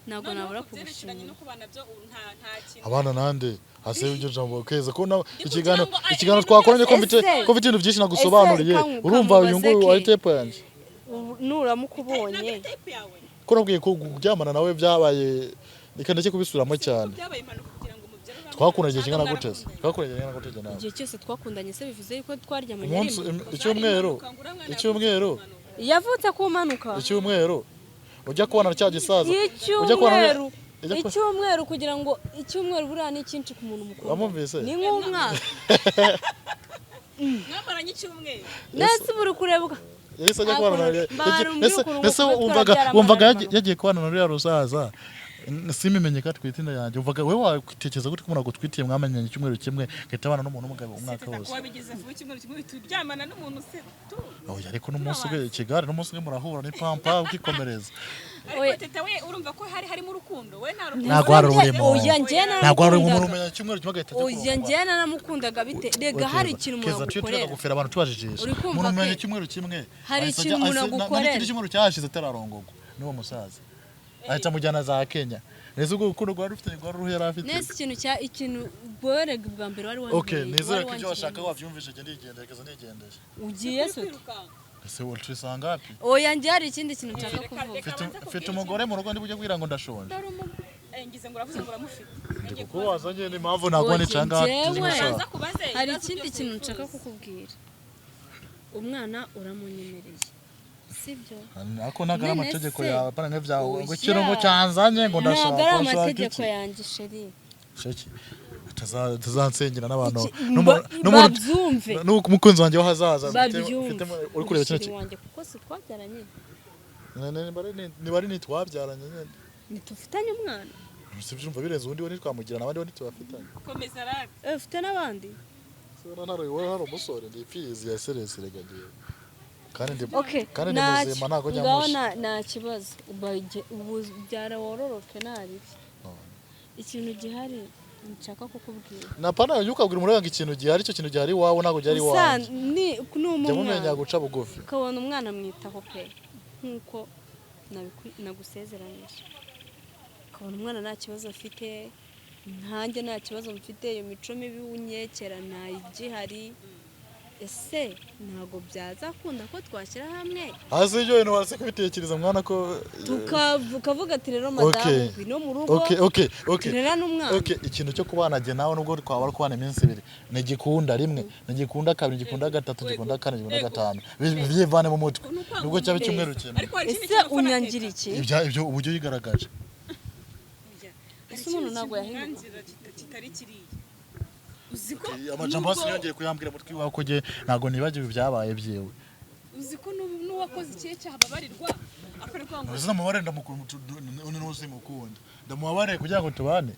Speaker 1: ntabwo
Speaker 3: Noneho
Speaker 1: nabura
Speaker 3: ku byerekeranye
Speaker 1: kugushimira.
Speaker 3: no kubana byo ubu nta kintu.
Speaker 2: Abana nande hase ibyo jambo keza ko nawe
Speaker 3: Ndi
Speaker 2: ikiganiro
Speaker 3: kugira ngo,
Speaker 2: ikiganiro
Speaker 3: ibintu
Speaker 2: twakoranye ko
Speaker 3: byose-
Speaker 2: mfite
Speaker 1: Ese-
Speaker 2: ko mfite ibintu byinshi nagusobanuriye.
Speaker 1: ese
Speaker 2: Urumva uyu
Speaker 1: kamubaze
Speaker 2: nguyu
Speaker 1: ke?
Speaker 2: wari tepo yanjye.
Speaker 1: Ubu nuramuka ubonye
Speaker 3: Ntabwo type yawe.
Speaker 2: Ko nabwiye ko kuryamana nawe byabaye, reka ndeke kubisubiramo cyane.
Speaker 3: Byabaye impanuka kugira ngo umubyare uriya
Speaker 2: Twakundanye igihe
Speaker 3: mwana,
Speaker 2: kingana
Speaker 3: cyangwa
Speaker 2: gute se?
Speaker 3: mwarakundanye?
Speaker 2: Twakundanye igihe kingana gute njye nawe?
Speaker 1: Igihe cyose twakundanye se bivuze yuko twaryamanye
Speaker 2: Umunsi
Speaker 1: rimwe?
Speaker 2: icyumweru, icyumweru.
Speaker 1: Yavutse ku mpanuka.
Speaker 2: Icyumweru ujya kubona cya gisaza, ujya kubona
Speaker 1: Icyumweru.
Speaker 2: Ijya ku-
Speaker 1: Icyumweru, kugira ngo icyumweru buriya ni cyinshi ku muntu mukuru.
Speaker 2: Wamwumvise?
Speaker 1: Ni nk'umwaka.
Speaker 3: Mwamaranye icyumweru?
Speaker 1: Nese buri kurebuka.
Speaker 2: Yahise ajya kubana na
Speaker 1: Mbara
Speaker 2: ese
Speaker 1: umbwire ukuntu
Speaker 2: ese
Speaker 1: ngo kuba
Speaker 2: wumvaga
Speaker 1: twarabyara
Speaker 2: wumvaga
Speaker 1: amara
Speaker 2: yagiye kubana na ruriya rusaza, simimenye ko atwite inda yanjye. Wumvaga wowe wakwitekereza gute ko umuntu agutwitiye, mwamenyanye icyumweru kimwe, ugahita abana n'umuntu w'umugabo umwaka
Speaker 3: Teta,
Speaker 2: wose?
Speaker 3: kuba bigeze vuba, icyumweru kimwe uhita uryamana n'umuntu se tu?
Speaker 2: Oya, ariko n'umunsi umwe i Kigali, n'umunsi umwe murahura n'ipampa ukikomereza.
Speaker 3: Ariko
Speaker 1: Oya.
Speaker 3: Teta we, urumva ko hari harimo urukundo? We nta rukundo.
Speaker 2: Ntabwo hari ururimo.
Speaker 1: Oya, njye
Speaker 2: Ntabwo hari umuntu
Speaker 1: naramukundaga.
Speaker 2: umenya icyumweru kimwe agahita ajya
Speaker 1: Oya,
Speaker 2: kurongora.
Speaker 1: njye naramukundaga bite rega hari ikintu umuntu
Speaker 2: Keza, tujye
Speaker 1: agukorera.
Speaker 2: turagufera abantu tubajijisha.
Speaker 1: Uri kumva
Speaker 2: Umuntu umenya
Speaker 1: ke?
Speaker 2: icyumweru kimwe
Speaker 1: Hari
Speaker 2: ahise
Speaker 1: ikintu umuntu agukorera.
Speaker 2: n'ikindi cyumweru cyashize atararongorwa n'uwo musaza, ahita amujyana za Kenya. Neza ubwo urukundo rwari rufite rwari uruhu yari afite.
Speaker 1: Nese ikintu cya ikintu bworega bwa mbere wari
Speaker 2: Okay,
Speaker 1: wanjye.
Speaker 2: nizere ko ibyo washaka wabyumvise. Genda yigendeye, keza, nigendeye.
Speaker 1: Ugiye se ute?
Speaker 3: Kwirukanka.
Speaker 2: Ese wowe ngapi?
Speaker 1: Oya, njye hari ikindi kintu nshaka
Speaker 3: Reka-
Speaker 1: kuvuga.
Speaker 3: reka
Speaker 2: Mfite
Speaker 3: abanze
Speaker 2: mfite
Speaker 3: akubwire.
Speaker 2: umugore mu rugo, ndi bujye kubwira ngo ndashonje?
Speaker 3: Ngize ngo uravuze ngo uramufite.
Speaker 2: Ndi kukubaza nyine impamvu ntabwo
Speaker 1: Oya,
Speaker 2: nica ngaha.
Speaker 1: njyewe-
Speaker 3: Abanza kubaze
Speaker 1: Hari
Speaker 3: ibibazo
Speaker 1: ikindi
Speaker 3: byose
Speaker 1: kintu
Speaker 3: wifuza.
Speaker 1: nshaka kukubwira. Umwana uramunyemereye, sibyo?
Speaker 2: Ako ntabwo ari
Speaker 1: None
Speaker 2: amategeko
Speaker 1: se-
Speaker 2: yawe, apana nk'ibyawe ngo
Speaker 1: Oya.
Speaker 2: ikintu ngo cyanzanye ngo ndashaka
Speaker 1: Ntabwo ari
Speaker 2: ushaka
Speaker 1: amategeko
Speaker 2: iki?
Speaker 1: yanjye, chéri.
Speaker 2: Sheki atazansengera n'abantu
Speaker 1: Babyumve.
Speaker 2: n'umukunzi wanjye w'ahazaza
Speaker 1: Babyumve.
Speaker 2: uri kureba kino
Speaker 1: Chéri wanjye, kuko si twabyaranye.
Speaker 2: Niba ari nitwabyaranye nyine.
Speaker 1: Ntitufitanye umwana.
Speaker 2: Si byumva birenze ubundi we ntitwamugirana, abandi we ntitubafitanye.
Speaker 3: Komeza radi.
Speaker 1: Eh, ufite n'abandi?
Speaker 2: Se wowe hari umusore ndi imfizi ya seresi rega ngiye kandi ndi
Speaker 1: Okay,
Speaker 2: kandi ndi
Speaker 1: ntacyo.
Speaker 2: muzima ntabwo njya
Speaker 1: Ngaho
Speaker 2: musha.
Speaker 1: nta kibazo. Ubu byara wororoke naribi. Ikintu gihari nshaka kukubwira.
Speaker 2: Napana ukabwira umuntu ngo ikintu gihari, icyo kintu gihari iwawe ntabwo gihari
Speaker 1: Usa
Speaker 2: iwanjye.
Speaker 1: ni numa
Speaker 2: Jya mumenya
Speaker 1: umwana
Speaker 2: guca bugufi.
Speaker 1: ukabona umwana mwitaho pe, nkuko nagusezeranyije, ukabona umwana nta kibazo afite, nkanjye nta kibazo mfite, iyo mico mibi unyekera ntayigihari, ese ntabwo byazakunda ko twashyira hamwe?
Speaker 2: Hasi ibyo bintu wase kubitekereza mwana ko
Speaker 1: Tukavuga ati rero madamu, ngwino mu rugo
Speaker 2: Okay.
Speaker 1: turera n'umwana.
Speaker 2: Okay, ikintu cyo kubana jye nawe, nubwo twabara kubana iminsi ibiri, ntigikunda rimwe, ntigikunda kabiri, ntigikunda gatatu, ntigikunda kane, ntigikunda gatanu. Byivane mu mutwe nubwo cyaba icyumweru kimwe.
Speaker 3: Ariko hari ikindi
Speaker 1: Ese
Speaker 3: kintu ufana
Speaker 1: unyangira
Speaker 3: Teta.
Speaker 1: iki?
Speaker 2: Ibyo uburyo yigaragaje.
Speaker 3: Hari
Speaker 1: Ese umuntu
Speaker 3: ikindi
Speaker 1: ntabwo
Speaker 3: kintu
Speaker 1: yahinduka?
Speaker 3: unyangira kitari kiriya, uzi ko
Speaker 2: Amajambo hasi yongeye kuyambwira mutwe iwawe ko jye ntabwo nibagiwe ibyabaye byiwe.
Speaker 3: Uzi ko n'uwakoze ikihe cyaha ababarirwa, akarwa ngo
Speaker 2: Ese ndamubare, ndamukunda n'usimukunda, ndamubabare kugira ngo tubane?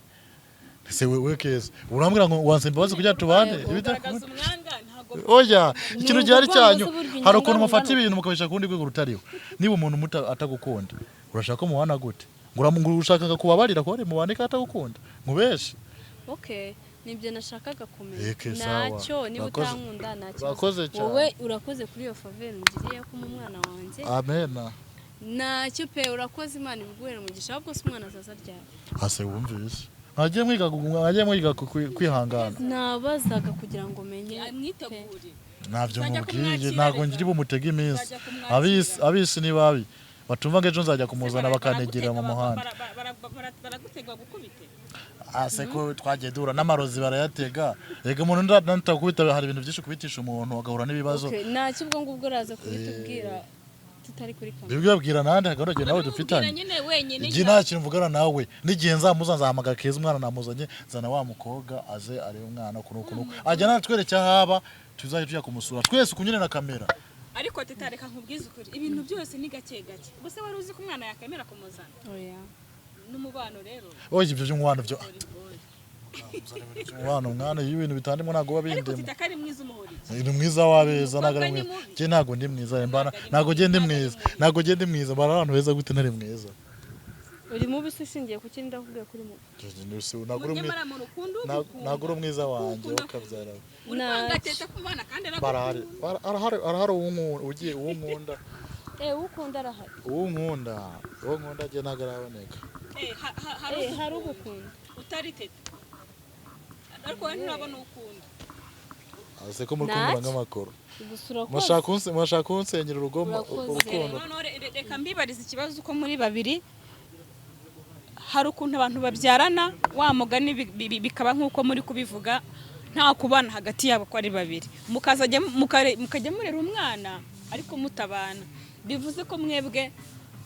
Speaker 2: Ese we Keza, urambwira ngo wanse imbabazi kugira tubane?
Speaker 3: Kugaragaza umwanga ntabwo
Speaker 2: Oya, ikintu
Speaker 1: Ni
Speaker 2: gihari
Speaker 1: ukuvuga
Speaker 2: cyanyu
Speaker 1: ngo se burya
Speaker 2: hari ukuntu
Speaker 1: inyanga
Speaker 2: mufata
Speaker 1: rungano.
Speaker 2: ibintu mukabishyira ku rundi rwego rutariho. Niba umuntu atagukunda, urashaka ko mubana gute? Ngo ushaka kubabarira ko mubane kandi atagukunda nkubeshe?
Speaker 1: Okay, nibyo nashakaga kumenya.
Speaker 2: Eke, sawa.
Speaker 1: Ntacyo, niba utankunda nta kibazo.
Speaker 2: Urakoze cyane.
Speaker 1: Wowe urakoze kuri iyo faveur ungiriye ko umwana wanjye.
Speaker 2: Amena.
Speaker 1: Ntacyo pe, urakoze, Imana ibiguhere umugisha. Ahubwo se umwana azaza ryari?
Speaker 2: Ase wumvise mwagiye mwiga kwihangana.
Speaker 1: Nabazaga kugira ngo menye.
Speaker 3: Mwitegure.
Speaker 2: Ntabyo
Speaker 3: Uzajya
Speaker 2: mubwiye
Speaker 3: kumwakira
Speaker 2: ntabwo
Speaker 3: reka.
Speaker 2: ngira bumutega iminsi.
Speaker 3: Uzajya kumwakira.
Speaker 2: Abisi ni babi batumva ngo ejo nzajya kumuzana bakanegera mu muhanda.
Speaker 3: Baragutega gukubite.
Speaker 2: Ase ko twagiye duhura n'amarozi barayatega rega umuntu ntakubita, hari ibintu byinshi kubitisha umuntu agahura n'ibibazo.
Speaker 1: Okay, ntacyo, ubwo ngubwo uraza kubitubwira tutari kuri kamera.
Speaker 2: Bibwira nande hagati nawe dufitanye?
Speaker 3: Nyine wenyine.
Speaker 2: Igihe nta kintu mvugana nawe, n'igihe nzamuza nzahamagara Keza, umwana namuzanye, nzana wa mukobwa aze arebe umwana ukuntu ukuntu ajya natwereke aho aba, tuzajya tujya kumusura twese ukunyure na kamera.
Speaker 3: Ariko Teta, reka nkubwize ukuri, ibintu byose ni gake gake. Gusa wari uzi ko umwana yakwemera kumuzana?
Speaker 1: Oya.
Speaker 3: N'umubano rero.
Speaker 2: Oya, ibyo by'umubano byo umubano mwana, iyo ibintu bitandimo ntabwo biba
Speaker 3: Ariko
Speaker 2: bindimo.
Speaker 3: Teta ko ari mwiza, umuhora iki?
Speaker 2: Ni mwiza w'abeza, ntabwo ari
Speaker 3: Umukobwa ni
Speaker 2: mwiza.
Speaker 3: mubi.
Speaker 2: Njye ntabwo ndi mwiza mbana, ntabwo njye ndi mwiza, ntabwo njye ndi mwiza mbana abantu beza gute ntari mwiza?
Speaker 1: Uri mubi se ushingiye ku kindi? Ndakubwiye kuri mubi.
Speaker 2: Ntabwo uri
Speaker 3: Nyamara mu rukundo
Speaker 2: ntabwo uri mwiza wanjye ukabyara.
Speaker 3: Uri kwanga
Speaker 1: Ntacyo.
Speaker 3: Teta kumubana kandi
Speaker 2: Barahari
Speaker 3: aragukunda.
Speaker 2: arahari ugiye uwo nkunda.
Speaker 1: Eh, ukunda arahari.
Speaker 2: Uwo nkunda, uwo nkunda njye ntabwo araboneka.
Speaker 3: Eh, hari
Speaker 1: Eh, hari ugukunda.
Speaker 3: Utari Teta, ariko wowe nturabona ukunda.
Speaker 2: Ase ko muri kumbura
Speaker 1: Ntacyo.
Speaker 2: nk'amakoro.
Speaker 1: Gusa urakoze.
Speaker 2: Murashaka kunsengera urugo
Speaker 1: Urakoze.
Speaker 2: urukundo.
Speaker 3: Noneho reka mbibarize ikibazo uko muri babiri. Hari ukuntu abantu babyarana wa mugani bikaba nk'uko muri kubivuga, nta kubana hagati yabo ko ari babiri, mukazajya mukajya murera umwana ariko mutabana, bivuze ko mwebwe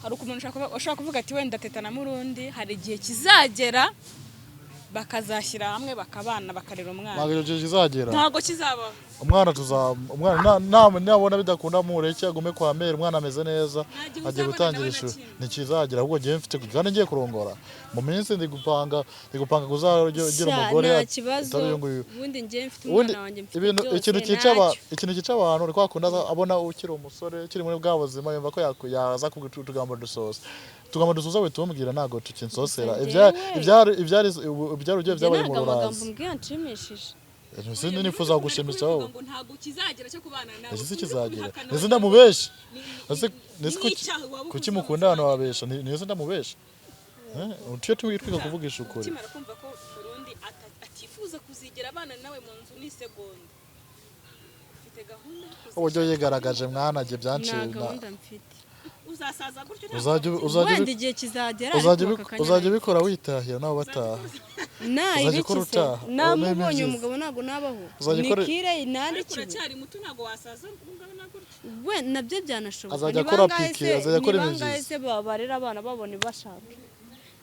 Speaker 3: Hari ukuntu ushobora kuvuga ati wenda Teta na Murundi hari igihe kizagera bakazashyira hamwe bakabana bakarera umwana.
Speaker 2: Ntabwo icyo gihe kizagera.
Speaker 3: Ntabwo kizabaho.
Speaker 2: Umwana umwana nabona bidakunda mureke agume kwa mère, umwana ameze neza.
Speaker 3: Nta gihe
Speaker 2: Agiye
Speaker 3: uzabona
Speaker 2: gutangira
Speaker 3: nawe na
Speaker 2: ishuri.
Speaker 3: kimwe.
Speaker 2: Ntikizagera, ahubwo ngiye mfite kandi ngiye kurongora mu minsi, ndi gupanga kuzagira
Speaker 1: Sha,
Speaker 2: umugore
Speaker 1: nta kibazo.
Speaker 2: Atari uyu nguyu.
Speaker 1: Ubundi njye mfite
Speaker 2: Ubundi
Speaker 1: umwana wanjye, mfite
Speaker 2: ibintu
Speaker 1: byose,
Speaker 2: ikintu cyica
Speaker 1: ntacyo.
Speaker 2: Ikintu cyica abantu ni kwa kundi aza abona ukiri umusore, ukiri muri bwa buzima, yumva ko yaza kuguca utugambo dusoza, utugambo dusoza we tumubwira ntabwo tukinsosera.
Speaker 1: Gusa
Speaker 2: Ibyari ugiye
Speaker 1: Njye
Speaker 2: byabaye mu
Speaker 1: ntabwo amagambo
Speaker 2: rurazi.
Speaker 1: mbwiye anshimishije.
Speaker 2: Sindi nifuza gushimisha wowe.
Speaker 3: Ngo ntabwo kizagera cyo kubana nawe.
Speaker 2: Ese si kizagera? Ese ndamubesha? Ese kuki mukunda abantu babesha? Ese ndamubesha? Tujye twiga kuvugisha ukuri.
Speaker 3: Ukimara kumva ko Murundi atifuza kuzigera abana nawe mu nzu n'isegonda, ufite gahunda yo
Speaker 2: Uburyo yigaragaje mwana jye
Speaker 1: Nta
Speaker 2: byanciye
Speaker 1: gahunda mfite.
Speaker 3: Uzasaza gutyo nta
Speaker 2: Uzajya uzajya
Speaker 1: Wenda igihe kizagera,
Speaker 2: uzajya
Speaker 1: ariko aka kanya
Speaker 2: uzajya ubikora witahira nawe bataha. Uzajya ukora
Speaker 1: nayibikise
Speaker 2: utaha.
Speaker 1: Namubonye
Speaker 2: Urebe
Speaker 1: uyu mugabo ntabwo nabaho.
Speaker 2: Uzajya
Speaker 1: Ni kire
Speaker 3: Ariko
Speaker 1: nandikiwe.
Speaker 3: uracyari muto, ntabwo wasaza ungana gutyo.
Speaker 1: We nabyo byanashoboka.
Speaker 2: Azajya
Speaker 1: Ni
Speaker 2: akora
Speaker 1: bangahe
Speaker 2: piki, azajya akora
Speaker 1: ni bangahe
Speaker 2: imibyizi.
Speaker 1: se barera abana babona bashaka?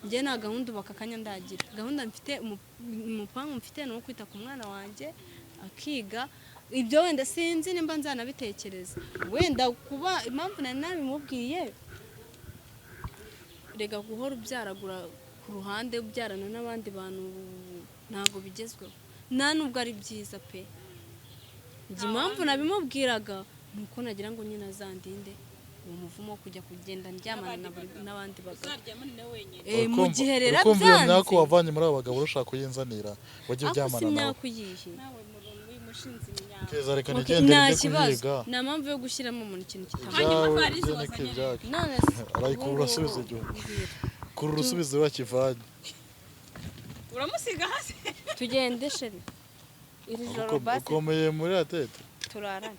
Speaker 1: Njye nta gahunda ubu aka kanya ndagira. Gahunda mfite, umupangu mfite ni uwo kwita ku mwana wanjye akiga. Ibyo wenda sinzi nimba nzanabitekereza. Wenda kuba impamvu nari nabimubwiye, rega guhora ubyaragura ku ruhande, ubyarana n'abandi bantu, ntabwo bigezweho, nta nubwo ari byiza pe. Njye impamvu nabimubwiraga ni uko nagira ngo nyine azandinde uwo muvumo wo kujya kugenda ndyamana n'abandi bagabo.
Speaker 3: Uzaryamane nawe wenyine.
Speaker 1: Mu gihe rero
Speaker 2: Ukumva iyo
Speaker 1: byanze.
Speaker 2: myaka wavanye muri abo bagabo ushaka kuyinzanira, wajya
Speaker 1: Ariko si
Speaker 2: uryamana nawe.
Speaker 1: imyaka uyihe?
Speaker 3: Nawe Murundi mushinze imyaka.
Speaker 2: Keza, reka
Speaker 1: Okay,
Speaker 2: nigendere
Speaker 1: nta
Speaker 2: njye
Speaker 1: kibazo.
Speaker 2: kuhiga.
Speaker 1: Nta mpamvu yo gushyiramo umuntu ikintu kitaba.
Speaker 3: Hanyuma
Speaker 2: Ibyawe
Speaker 3: varize
Speaker 2: ibyo niko
Speaker 3: wazanye.
Speaker 2: ibyake.
Speaker 1: None se
Speaker 2: Arayikurura
Speaker 1: ubu
Speaker 2: asubiza
Speaker 1: ngubu
Speaker 2: inyuma.
Speaker 1: mbwira.
Speaker 2: Kurura usubiza iwe wakivanye.
Speaker 3: Uramusiga hasi.
Speaker 1: Tugende chéri, iri joro basi.
Speaker 2: Ukomeye muri atete.
Speaker 1: Turarane.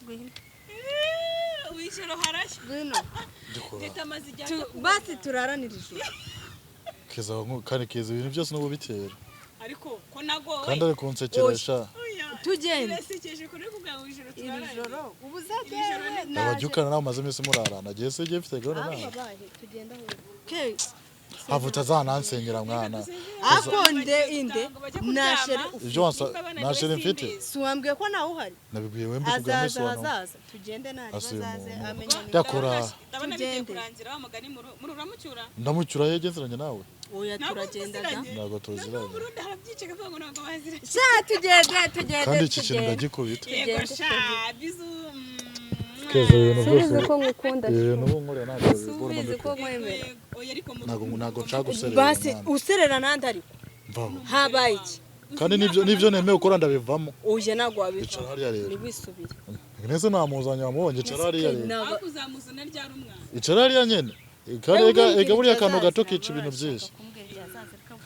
Speaker 1: Ngwino.
Speaker 3: Ijoro harashya.
Speaker 1: Ngwino.
Speaker 2: Dukora.
Speaker 3: Teta amaze igihe ajya
Speaker 1: Basi turarane iri joro.
Speaker 2: Keza kandi Keza, ibintu byose n'ubu bitera.
Speaker 3: Ariko ko nagowe.
Speaker 2: Kandi ari kunsekeresha.
Speaker 3: Oya.
Speaker 1: Tugende.
Speaker 3: Birasekeje kuri kuvuga ngo ijoro
Speaker 1: Iri
Speaker 3: turarane.
Speaker 1: joro ubu uzatewe.
Speaker 2: Ababyukana nawe umaze iminsi murarana, agiye se ugiye mfite gahunda nawe.
Speaker 1: Tugenda aho.
Speaker 2: Hava utazanansengera mwana.
Speaker 1: Ako nde inde nta chéri ufite.
Speaker 2: Ibyo wansa nta chéri mfite.
Speaker 1: Si wambwiye ko nawe uhari?
Speaker 2: Nabibwiye wembi kubwa
Speaker 1: Azaza.
Speaker 2: misono.
Speaker 1: Azaza tugende nta
Speaker 2: Asuye
Speaker 1: azaze
Speaker 2: umuntu.
Speaker 1: amenye.
Speaker 2: Yakora.
Speaker 3: Ndabona bigiye
Speaker 1: Tugende.
Speaker 3: kurangira wa mugani muri uramucyura.
Speaker 2: Ndamucyura yegenzeranye nawe.
Speaker 1: Oya,
Speaker 3: Ntabwo
Speaker 1: turagendaga.
Speaker 3: tuziranye.
Speaker 2: Ntabwo tuziranye.
Speaker 3: Burundi arabyica akavuga ngo ntabwo baziranye.
Speaker 1: Sha, tugende, tugende.
Speaker 2: Kandi iki kintu
Speaker 1: Tugende.
Speaker 2: ndagikubita.
Speaker 3: Yego sha, bizu.
Speaker 2: Keza, ibintu byose
Speaker 1: Subizi ko ngukunda.
Speaker 2: ibintu ubu nkorera ntabwo bigora.
Speaker 1: Subizi ko nkwemera.
Speaker 3: Oya, ariko
Speaker 2: Ntabwo nshaka guserera
Speaker 1: Basi
Speaker 2: mwana.
Speaker 1: userera nandi, ariko
Speaker 2: Mvaho.
Speaker 1: habaye iki?
Speaker 2: Kandi nibyo nemeye gukora ndabivamo.
Speaker 1: Oya, ntabwo wabivamo.
Speaker 2: Icara hariya rero.
Speaker 1: Ntiwisubire.
Speaker 2: Nese namuzanye wamubonye? Icara hariya rero.
Speaker 1: Ntabwo.
Speaker 3: Ariko uzamuzana ryari umwana?
Speaker 2: Icara hariya nyene. Kandi ega buriya akantu gato kica ibintu byinshi.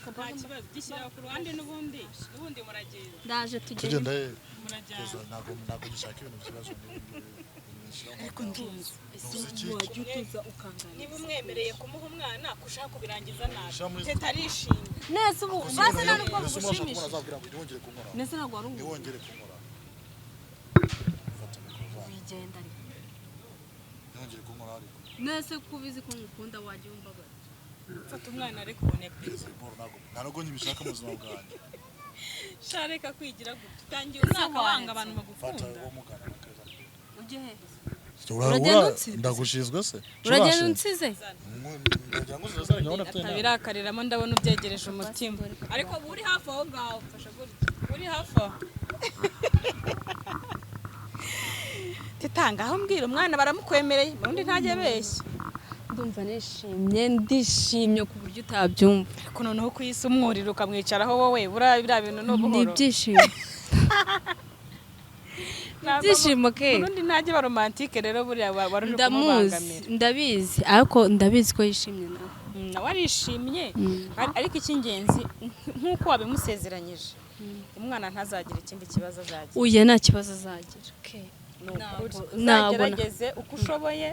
Speaker 3: Nta kibazo, gishyira ku ruhande n'ubundi muragenda.
Speaker 1: Ndaje, tugende.
Speaker 2: Tugenda he?
Speaker 3: Murajyana.
Speaker 2: Keza, ntabwo gishaka ibintu by'ibibazo.
Speaker 3: Ariko ntuzi.
Speaker 1: Wajya utuza ukangana.
Speaker 3: Niba umwemereye kumuha umwana ko ushaka kubirangiza nabi.
Speaker 2: Shyira muri-
Speaker 3: Teta arishimye.
Speaker 1: Nese ubu basi nta nubwo
Speaker 2: Ese umuntu ashaka
Speaker 1: bugushimisha?
Speaker 2: kubona azabwira ngo ntiwongere kunkora.
Speaker 1: Nese ntabwo wari ubu
Speaker 2: Ntiwongere kunkora. Fata mikoro zanjye.
Speaker 1: Wigenda ariko.
Speaker 2: Ntiwongere kunkora ariko.
Speaker 1: Nese ko ubizi ko ngukunda, wajya umbabara.
Speaker 3: Fata umwana ariko ubone pe.
Speaker 2: Keza, bro, ntabwo nkibishaka mu buzima bwanjye.
Speaker 3: Sha, reka kwigira gutya, utangiye umwaka wanga abantu
Speaker 2: Fata
Speaker 3: bagukunda.
Speaker 2: uwo mugana na Keza.
Speaker 1: Ujye he? Uragenda unsize?
Speaker 2: Ndagushinzwe se?
Speaker 1: Uragenda unsize?
Speaker 2: Ndagira ngo uzazane ndabona afite inama.
Speaker 3: Atabirakariramo, ndabona ubyegereje umutima, ariko uba uri hafi aho ngaho, mfasha gutya uri hafi aho. Teta, ngaho mbwira, umwana baramukwemereye, ubundi ntajya abeshya.
Speaker 1: Ndumva nishimye, ndishimye ku buryo utabyumva.
Speaker 3: Ariko noneho ku isi umwurira ukamwicaraho wowe, buriya biriya bintu ni
Speaker 1: Ni
Speaker 3: ubuhoro.
Speaker 1: ibyishimo.
Speaker 3: Ntabwo
Speaker 1: Ibyishimo ke.
Speaker 3: Ubundi ntajya aba romantique rero, buriya wari uri
Speaker 1: Ndamuzi.
Speaker 3: kumubangamira.
Speaker 1: Ndabizi, ariko ndabizi ko yishimye nawe.
Speaker 3: Nawe arishimye. Ariko icy'ingenzi, nk'uko wabimusezeranyije, umwana ntazagira ikindi kibazo azagira.
Speaker 1: Uye, nta kibazo azagira.
Speaker 3: Ni ukuri.
Speaker 1: Ntabwo
Speaker 3: Uzagerageze uko ushoboye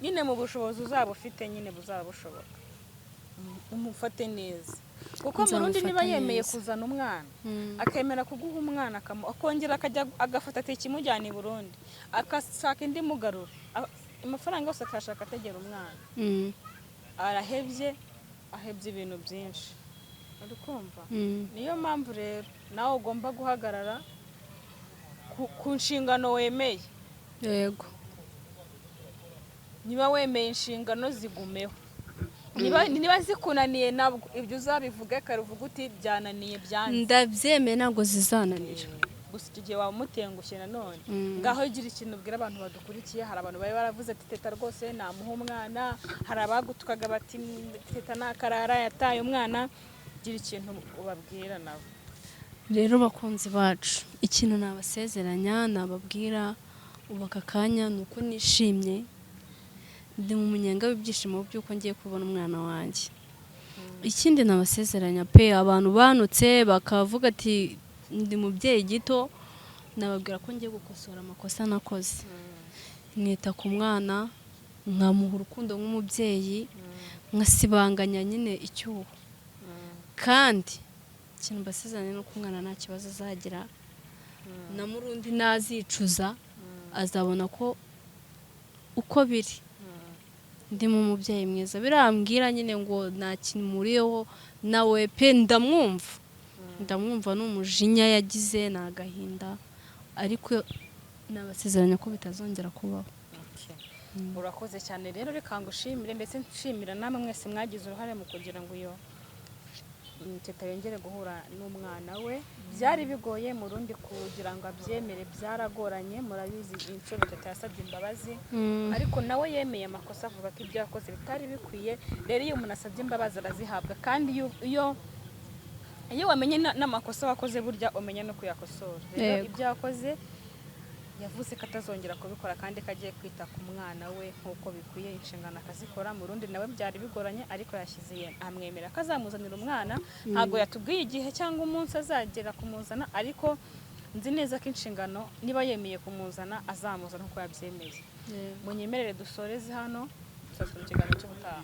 Speaker 3: nyine, mu bushobozi uzaba ufite nyine buzaba bushoboka, umufate neza, kuko Murundi niba
Speaker 1: Nzamufata
Speaker 3: yemeye
Speaker 1: neza.
Speaker 3: kuzana umwana, akemera kuguha umwana, akongera akajya agafata tike imujyana i Burundi, agashaka indi mugarura. Amafaranga yose akayashaka ategera umwana. Arahebye, ahebye ibintu byinshi, uri kumva? Niyo mpamvu rero nawe ugomba guhagarara ku nshingano wemeye. Niba wemeye inshingano, zigumeho. Niba zikunaniye, nabwo ibyo uzabivuge kare, uvuge uti: "Byananiye, byanze."
Speaker 1: Ndabyemeye, ntabwo zizananira.
Speaker 3: Gusa icyo gihe waba umutengushye nanone. Ngaho gira ikintu ubwira abantu badukurikiye. Hari abantu bari baravuze ati: "Teta rwose namuha umwana." Hari abagutukaga bati: "Teta nakarara yataye umwana." Gira ikintu ubabwira nabo.
Speaker 1: Rero bakunzi bacu, ikintu nabasezeranya, nababwira ubu aka kanya, ni uko nishimye, ndi mu munyenga w'ibyishimo by'uko ngiye kubona umwana wanjye. Ikindi nabasezeranya pe, abantu banutse bakavuga ati ndi mubyeyi gito, nababwira ko ngiye gukosora amakosa nakoze, nkita ku mwana, nkamuha urukundo nk'umubyeyi, nkasibanganya nyine icyuho. Kandi ikintu mbasezeranya ni uko umwana nta kibazo azagira na murundi, nazicuza azabona ko uko biri ndimo umubyeyi mwiza. Birambwira nyine ngo nta kintu muriyeho nawe pe, ndamwumva, ndamwumva, ni umujinya yagize, ni agahinda, ariko nabasezeranya ko bitazongera kubaho.
Speaker 3: Urakoze cyane rero, reka ngushimire, ndetse nshimira namwe mwese mwagize uruhare mu kugira ngo iyo Teta yongere guhura n'umwana we. Byari bigoye mu rundi kugira ngo abyemere, byaragoranye, murabizi inshuro Teta yasabye imbabazi, ariko nawe yemeye amakosa, avuga ko ibyo yakoze bitari bikwiye. Rero iyo umuntu asabye imbabazi arazihabwa, kandi iyo wamenye n'amakosa wakoze, burya umenya no kuyakosora. Rero ibyo yakoze, yavuze ko atazongera kubikora, kandi ko agiye kwita ku mwana we nk'uko bikwiye, inshingano akazikora. Mu rundi nawe byari bigoranye, ariko yashyize amwemera ko azamuzanira umwana. Ntabwo yatubwiye igihe cyangwa umunsi azagera kumuzana, ariko nzi neza ko inshingano niba yemeye kumuzana, azamuzana nk'uko yabyemeye. Munyemerere dusoreze hano, tuzasubira mu kiganiro cy'ubutaha.